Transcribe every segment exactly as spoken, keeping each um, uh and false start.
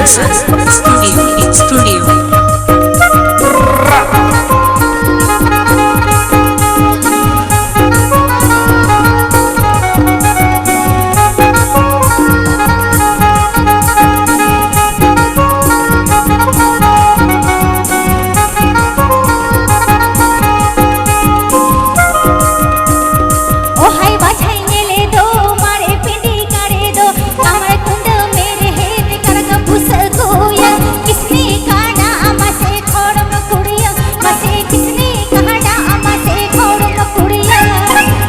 Production Studio, Studio. ᱚ ᱦᱟᱭ ᱵᱟᱪᱷᱟᱭ ᱧᱮᱞᱮ ᱫᱚ, ᱢᱟᱨᱮ ᱯᱤᱸᱰᱤ ᱠᱟᱲᱮ ᱫᱚ, ᱠᱟᱢᱟᱨ ᱠᱩᱸᱰᱟᱹ ᱢᱮᱨᱦᱮᱫ ᱠᱟᱲᱜ ᱵᱩᱥᱟᱹᱜ ᱠᱚᱭᱟ, ᱠᱤᱥᱱᱤ ᱠᱟᱰᱟ ᱢᱟᱥᱮ ᱠᱷᱚᱲᱢ ᱠᱩᱲᱤᱭᱟᱹ, ᱢᱟᱥᱮ ᱠᱤᱥᱱᱤ ᱠᱟᱰᱟ ᱢᱟᱥᱮ ᱠᱷᱚᱲᱢ ᱠᱩᱲᱤᱭᱟᱹ᱾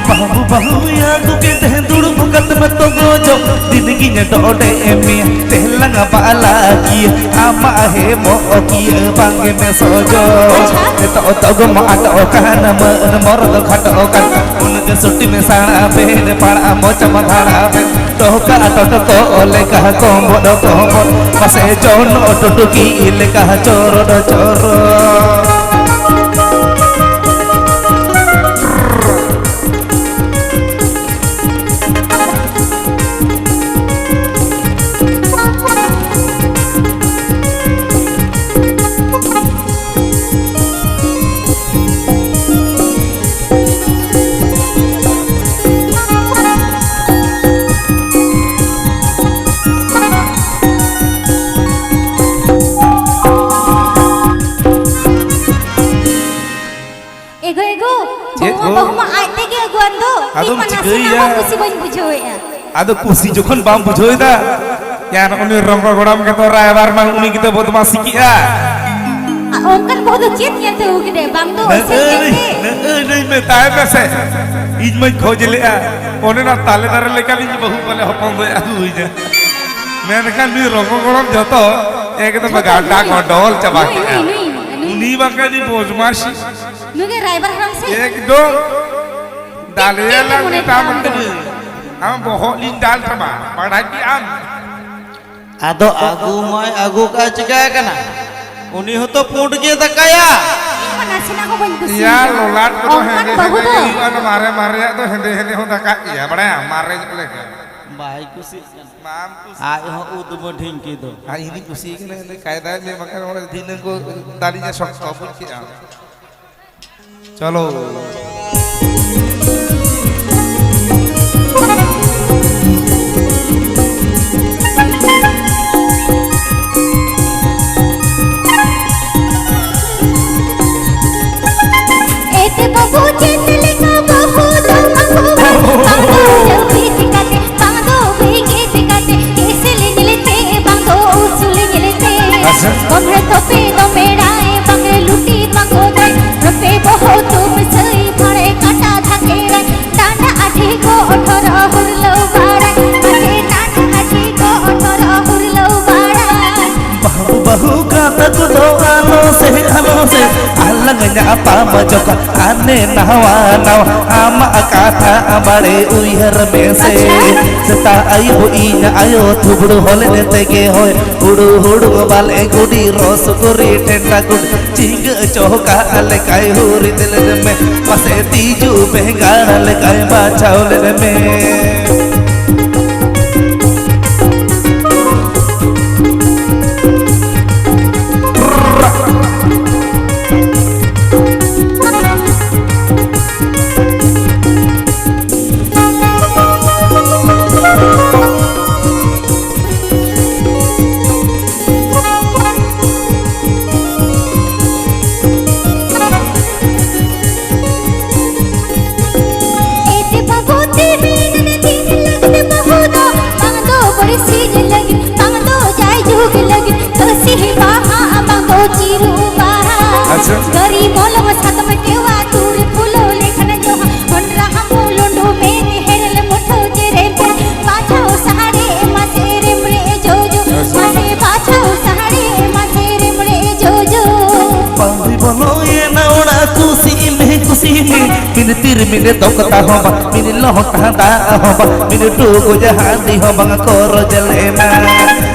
ᱵᱟᱹᱦᱩ ᱵᱟᱹᱦᱩᱭᱟ ᱫᱩᱠᱮ ᱛᱟᱦᱮᱸ ᱫᱩᱲᱩᱵ ᱠᱟᱛᱮ ᱢᱮ ᱛᱚᱜᱚᱡᱚ, ᱫᱤᱱ ᱜᱤᱧ ᱰᱚᱰᱮ ᱮᱢᱤᱭᱟ ᱛᱮᱞᱟᱝ ᱵᱟᱞᱟ ᱠᱤᱭᱟᱹ, ᱟᱢᱟᱜ ᱦᱮ ᱢᱚᱜ ᱠᱤᱭᱟᱹ ᱵᱟᱝ ᱜᱮ ᱢᱮ ᱥᱚᱡᱚ᱾ ᱟᱪᱪᱷᱟ᱾ ᱮᱛᱚᱜ ᱛᱚᱜᱚᱢ ᱟᱴᱚᱜ ᱠᱟᱱ ᱢᱟᱹᱱ ᱢᱚᱨ ᱫᱚ ᱠᱷᱟᱴᱚᱜ ᱠᱟᱱ, ᱩᱱᱟᱹᱜ ᱥᱩᱴᱤ ᱢᱮ ᱥᱟᱲᱟ ᱵᱮᱱ ᱯᱟᱲᱟ ᱢᱚᱪᱟᱢ ᱫᱷᱟᱲᱟ ᱵᱮᱱ, ᱴᱚᱦᱠᱟ ᱴᱚᱴᱠᱚ ᱞᱮᱠᱟ ᱠᱚᱢᱵᱚᱲ ᱠᱚᱢᱵᱚᱲ, ᱢᱟᱥᱮ ᱡᱚᱱ ᱴᱩᱴᱩᱠᱤ ᱞᱮᱠᱟ ᱪᱚᱨᱚᱰ ᱪᱚᱨᱚ᱾ ᱮᱜᱳ, ᱮᱜᱳ, ᱪᱮᱫ ᱵᱟᱹᱦᱩ ᱢᱟ, ᱜᱳ? ᱵᱟᱹᱦᱩ ᱢᱟ ᱟᱡ ᱛᱮᱜᱮ ᱟᱹᱜᱩᱣᱟᱱ ᱫᱚ᱾ ᱟᱫᱚᱢ ᱤᱧ ᱢᱟ ᱱᱟᱥᱮᱱᱟᱜ ᱪᱤᱠᱟᱹᱭᱮᱭᱟ? ᱦᱚᱸ ᱠᱩᱥᱤ ᱵᱟᱹᱧ ᱵᱩᱡᱷᱟᱹᱣᱮᱫᱼᱟ᱾ ᱟᱫᱚ ᱠᱩᱥᱤ ᱡᱚᱠᱷᱚᱱ ᱵᱟᱢ ᱵᱩᱡᱷᱟᱹᱣ ᱮᱫᱟ, ᱭᱟᱨ, ᱩᱱᱤ ᱨᱚᱝᱜᱚ ᱜᱚᱲᱟᱢ ᱜᱮᱛᱚ ᱨᱟᱭᱵᱟᱨ ᱢᱟ, ᱩᱱᱤ ᱜᱮᱛᱚ ᱵᱚᱫᱢᱟᱥᱤ ᱠᱮᱜᱼᱟ᱾ ᱟ, ᱚᱱᱠᱟᱱ ᱵᱟᱹᱦᱩ ᱫᱚ ᱪᱮᱫ ᱧᱮᱞᱛᱮ ᱟᱹᱜᱩ ᱠᱮᱫᱮ? ᱵᱟᱝ ᱫᱚ ᱟᱹᱥᱮᱞ ᱱᱟᱹᱭ, ᱧᱮᱞᱛᱮ? ᱱᱟᱹᱭ, ᱱᱟᱹᱭ ᱢᱮᱛᱟᱭ ᱢᱮᱥᱮ, ᱤᱧ ᱢᱟᱧ ᱠᱷᱚᱡᱽ ᱞᱮᱜᱼᱟ, ᱚᱱᱮ ᱚᱱᱟ ᱛᱟᱞᱮ ᱫᱟᱨᱮ ᱞᱮᱠᱟᱱᱤᱡ ᱵᱟᱹᱦᱩ ᱯᱟᱞᱮ ᱦᱚᱯᱚᱱ ᱫᱚᱭ ᱟᱹᱜᱩᱭᱟ᱾ ᱢᱮᱱᱠᱷᱟᱱ ᱱᱩᱭ ᱨᱚᱝᱜᱚ ᱜᱚᱲᱟᱢ ᱡᱚᱛᱚ ᱮᱠᱫᱚᱢ ᱡᱚᱛᱚ ᱜᱟᱰᱟ ᱱᱩᱭ, ᱜᱚᱰᱚᱞ ᱪᱟᱵᱟ ᱱᱩᱭ, ᱠᱮᱜᱼᱟ᱾ ᱱᱩᱭ, ᱱᱩᱭ, ᱱᱩᱭ᱾ ᱩᱱᱤ ᱵᱟᱝᱠᱷᱟᱱ ᱩᱱᱤ ᱵᱚᱫᱢᱟᱥᱤ᱾ ᱱᱩᱭ ᱜᱮ ᱨᱟᱭᱵᱟᱨ ᱦᱟᱲᱟᱢ ᱥᱮ? ᱮᱠᱫᱚᱢ᱾ ᱪᱮᱫ, ᱫᱟᱲᱮᱭᱟᱞᱟᱝ ᱪᱮᱫ ᱢᱚᱱᱮ ᱢᱮᱛᱟᱢ ᱠᱟᱱ ᱠᱟᱹᱱᱟᱹᱧ᱾ ᱛᱟᱢᱟ? ᱟᱢ ᱵᱚᱦᱚᱜ ᱞᱤᱧ ᱫᱟᱞ ᱛᱟᱢᱟ, ᱵᱟᱲᱟᱭ ᱠᱮᱜ ᱟᱢ᱾ ᱟᱫᱚ ᱟᱹᱜᱩ ᱢᱟᱭ ᱟᱹᱜᱩ ᱠᱟᱜᱼᱟ, ᱪᱤᱠᱟᱹ ᱠᱟᱱᱟ? ᱩᱱᱤ ᱦᱚᱸᱛᱚ ᱯᱩᱸᱰ ᱜᱮ ᱫᱟᱠᱟᱭᱟ᱾ ᱤᱧ ᱢᱟ ᱱᱟᱥᱮᱱᱟᱜ ᱦᱚᱸ ᱵᱟᱹᱧ ᱠᱩᱥᱤᱭᱟᱜ ᱭᱟ, ᱠᱟᱱᱟ᱾ ᱞᱚᱞᱟᱴ ᱠᱚᱫᱚ ᱚᱱᱠᱟᱱ ᱦᱮᱸᱫᱮ ᱵᱟᱹᱦᱩ ᱦᱮᱸᱫᱮ ᱫᱚ᱾ ᱜᱮ ᱦᱩᱭᱩᱜᱼᱟ, ᱚᱱᱟ ᱢᱟᱨᱮ ᱢᱟᱨᱮᱭᱟᱜ ᱫᱚ ᱦᱮᱸᱫᱮ ᱦᱮᱸᱫᱮ ᱦᱚᱸ ᱫᱟᱠᱟᱜ ᱜᱮᱭᱟ, ᱵᱟᱲᱟᱭᱟᱢ, ᱢᱟᱨᱮ ᱧᱚᱜ ᱞᱮᱠᱟ᱾ ᱵᱟᱭ ᱠᱩᱥᱤᱜ ᱠᱟᱱᱟ᱾ ᱵᱟᱢ ᱠᱩᱥᱤᱜ ᱟᱡ ᱦᱚᱸ ᱩᱫᱢᱟᱹ ᱰᱷᱤᱝᱠᱤ ᱫᱚ᱾ ᱟᱨ ᱤᱧ ᱫᱩᱧ ᱠᱩᱥᱤ ᱠᱟᱱᱟ, ᱤᱧ ᱫᱚ ᱠᱟᱭᱫᱟᱭ ᱢᱮ, ᱵᱟᱠᱷᱟᱱ ᱚᱸᱰᱮ ᱫᱷᱤᱱᱟᱹᱝ ᱠᱚ ᱫᱟᱞᱤᱧᱟ ᱥᱚᱠᱛᱚ, ᱵᱩᱡᱽ ᱠᱮᱫᱟᱢ᱾ ᱪᱚᱞᱚ᱾ ᱮᱛᱮ ᱵᱟᱹᱵᱩ ᱪᱮᱫ ᱞᱮᱠᱟ ᱵᱟᱹᱦᱩ ᱫᱚ ᱵᱟᱹᱦᱩ, ᱵᱟᱝ ᱫᱚ ᱞᱟᱹᱣᱤᱛ ᱠᱟᱛᱮ, ᱵᱟᱝ ᱫᱚ ᱵᱷᱮᱜᱮᱫ ᱠᱟᱛᱮ, ᱮᱥᱮᱞ ᱧᱮᱞᱛᱮ, ᱵᱟᱝ ᱫᱚ ᱩᱥᱩᱞ ᱧᱮᱞᱛᱮ᱾ ᱟᱪᱪᱷᱟ᱾ ᱵᱟᱝ ᱨᱮ ᱛᱚᱯᱮ ᱫᱚᱢᱮᱲᱟᱭ, ᱵᱟᱝ ᱨᱮ ᱞᱩᱴᱤ ᱵᱟᱝ ᱜᱚᱫᱟᱭ, ᱨᱚᱯᱮ ᱵᱚᱦᱚᱜ ᱛᱩᱢ ᱥᱟᱹᱭ ᱵᱷᱟᱲᱮ ᱠᱟᱴᱟ ᱫᱷᱟᱠᱮᱲᱟᱭ, ᱰᱟᱸᱰᱟ ᱟᱹᱰᱤ ᱠᱚ ᱚᱴᱷᱚᱨ ᱦᱩᱨᱞᱟᱹᱣ ᱵᱟᱲᱟᱭ, ᱢᱟᱥᱮ ᱰᱟᱸᱰᱟ ᱟᱹᱰᱤ ᱠᱚ ᱚᱴᱷᱚᱨ ᱦᱩᱨᱞᱟᱹᱣ ᱵᱟᱲᱟᱭ᱾ ᱵᱟᱹᱦᱩ, ᱵᱟᱹᱦᱩ ᱠᱟᱛᱷᱟ ᱠᱚᱫᱚ ᱟᱞᱚ ᱥᱮ, ᱟᱞᱚ ᱥᱮ, ᱟᱞᱟᱝ ᱧᱟᱯᱟᱢ ᱡᱚᱠᱷᱚᱱ ᱦᱟᱱᱮ ᱱᱟᱣᱟ ᱱᱟᱣᱟ ᱟᱢᱟᱜ ᱠᱟᱛᱷᱟ ᱵᱟᱲᱮ ᱩᱭᱦᱟᱹᱨ ᱢᱮᱥᱮ᱾ ᱟᱪᱪᱷᱟ᱾ ᱥᱮᱛᱟᱜ ᱟᱹᱭᱩᱵ ᱤᱧ ᱟᱭᱳ ᱛᱷᱩᱵᱲᱩ ᱦᱚᱞᱮᱱ ᱛᱮᱜᱮ ᱦᱚᱭ ᱦᱩᱲᱩ ᱦᱩᱲᱩ ᱵᱟᱞᱮ ᱜᱩᱰᱤ ᱨᱚᱥ ᱜᱩᱨᱤ ᱴᱮᱱᱰᱟ ᱜᱩᱰᱤ ᱪᱤᱝᱜᱟᱹ ᱪᱚᱦᱚᱠᱟ ᱞᱮᱠᱟᱭ ᱦᱩᱨᱤᱫ ᱞᱮᱱ ᱢᱮ, ᱢᱟᱥᱮ ᱛᱤᱡᱩ ᱵᱮᱸᱜᱟᱲ ᱞᱮᱠᱟᱭ ᱵᱟᱪᱷᱟᱣ ᱞᱮᱱ ᱢᱮ᱾ ᱮᱛᱮ ᱵᱟᱹᱵᱩ ᱛᱤᱨᱤᱧ ᱨᱮ ᱛᱤᱨᱤᱧ ᱞᱟᱹᱜᱤᱫ ᱵᱟᱹᱦᱩ ᱫᱚ, ᱵᱟᱝ ᱫᱚ ᱵᱚᱲᱥᱤᱧ ᱞᱟᱹᱜᱤᱫ, ᱵᱟᱝ ᱫᱚ ᱡᱟᱭᱡᱩᱜᱽ ᱞᱟᱹᱜᱤᱫ, ᱠᱟᱹᱥᱤ ᱵᱟᱦᱟ, ᱵᱟᱝ ᱫᱚ ᱪᱤᱨᱩ ᱵᱟᱦᱟ᱾ ᱟᱪᱪᱷᱟ᱾ ᱜᱟᱹᱨᱤ ᱢᱚᱞᱚᱝ ᱥᱟᱠᱟᱢ ᱴᱮᱣᱟ ᱛᱩᱨ ᱯᱷᱩᱞᱟᱹᱣ ᱞᱮᱠᱷᱟᱱ ᱡᱚᱦᱟ, ᱦᱚᱱᱰᱨᱟ ᱦᱟᱢᱩ ᱞᱩᱸᱰᱩ ᱢᱮᱱ ᱦᱮᱨᱮᱞ ᱢᱩᱴᱷᱟᱹᱣ ᱡᱮᱨᱮᱲ ᱯᱮ, ᱵᱟᱪᱷᱟᱣ ᱥᱟᱦᱟᱨᱮ ᱢᱟᱥᱮ ᱨᱮᱢᱲᱮ ᱡᱚᱡᱚ, ᱟᱪᱪᱷᱟ᱾ ᱢᱟᱥᱮ ᱵᱟᱪᱷᱟᱣ ᱥᱟᱦᱟᱨᱮ ᱢᱟᱥᱮ ᱨᱮᱢᱲᱮ ᱡᱚᱡᱚ᱾ ᱵᱟᱹᱦᱩᱭ ᱵᱚᱞᱚᱭᱮᱱᱟ ᱚᱲᱟᱜ ᱠᱩᱥᱤ ᱢᱮ ᱠᱩᱥᱤ ᱢᱮ, ᱢᱤᱱ ᱛᱤᱨᱢᱤᱱ ᱫᱚᱠᱛᱟ ᱦᱚᱸ ᱵᱟᱝ, ᱢᱤᱱ ᱞᱚᱦᱚᱫ ᱫᱟᱜ ᱦᱚᱸ ᱵᱟᱝ, ᱢᱤᱱ ᱴᱩᱠᱩᱡ ᱦᱟᱺᱰᱤ ᱦᱚᱸ ᱵᱟᱝ ᱠᱚ ᱨᱚᱡ ᱞᱮᱱᱟ᱾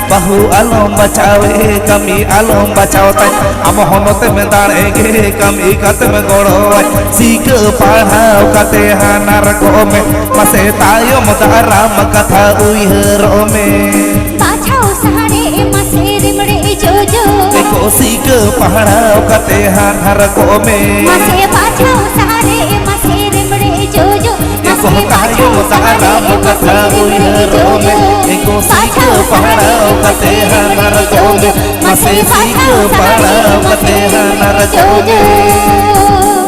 ᱵᱟᱹᱦᱩ ᱟᱞᱚᱢ ᱵᱟᱪᱷᱟᱣᱮ, ᱠᱟᱹᱢᱤ ᱟᱞᱚᱢ ᱵᱟᱪᱷᱟᱣ ᱛᱟᱭ᱾ ᱟᱢ ᱦᱚᱱᱚᱛᱮᱢ ᱫᱟᱲᱮ ᱜᱮ, ᱠᱟᱹᱢᱤ ᱠᱟᱛᱮᱢ ᱜᱚᱲᱚᱣᱟᱭ᱾ ᱥᱤᱠᱟᱹ ᱯᱟᱲᱦᱟᱣ ᱠᱟᱛᱮ ᱦᱟᱱᱟᱨ ᱠᱚᱜ ᱢᱮ, ᱢᱟᱥᱮ ᱛᱟᱭᱚᱢ ᱫᱟᱨᱟᱢ ᱠᱟᱛᱷᱟ ᱩᱭᱦᱟᱹᱨᱚᱜ ᱢᱮ᱾ ᱵᱟᱪᱷᱟᱣ ᱥᱟᱦᱟᱨᱮ ᱢᱟᱥᱮ ᱨᱤᱢᱲᱮ ᱡᱚᱡᱚ᱾ ᱮᱠᱚ ᱥᱤᱠᱟᱹ ᱯᱟᱲᱦᱟᱣ ᱠᱟᱛᱮ ᱦᱟᱱᱟᱨ ᱠᱚᱜ ᱢᱮ᱾ ᱢᱟᱥᱮ ᱵᱟᱪᱷᱟᱣ ᱥᱟᱦᱟᱨᱮ ᱢᱟᱥᱮ ᱨᱤᱢᱲᱮ ᱡᱚᱡᱚ᱾ ᱮᱠᱚ ᱛᱟᱭᱚᱢ ᱫᱟᱨᱟᱢ ᱠᱟᱛᱷᱟ ᱩᱭᱦᱟᱹᱨᱚᱜ ᱢᱮ᱾ ᱮᱠᱚ ᱥᱤᱠᱟᱹ ᱯᱟᱲᱦᱟᱣ ᱠᱟᱛᱮ ᱦᱟᱱᱟᱨ ᱠᱚᱜ ᱢᱮ᱾ ᱢᱟᱥᱮ ᱥᱤᱠᱟᱹ ᱯᱟᱲᱦᱟᱣ ᱠᱟᱛᱮ ᱦᱟᱱᱟᱨ ᱠᱚᱜ ᱢᱮ᱾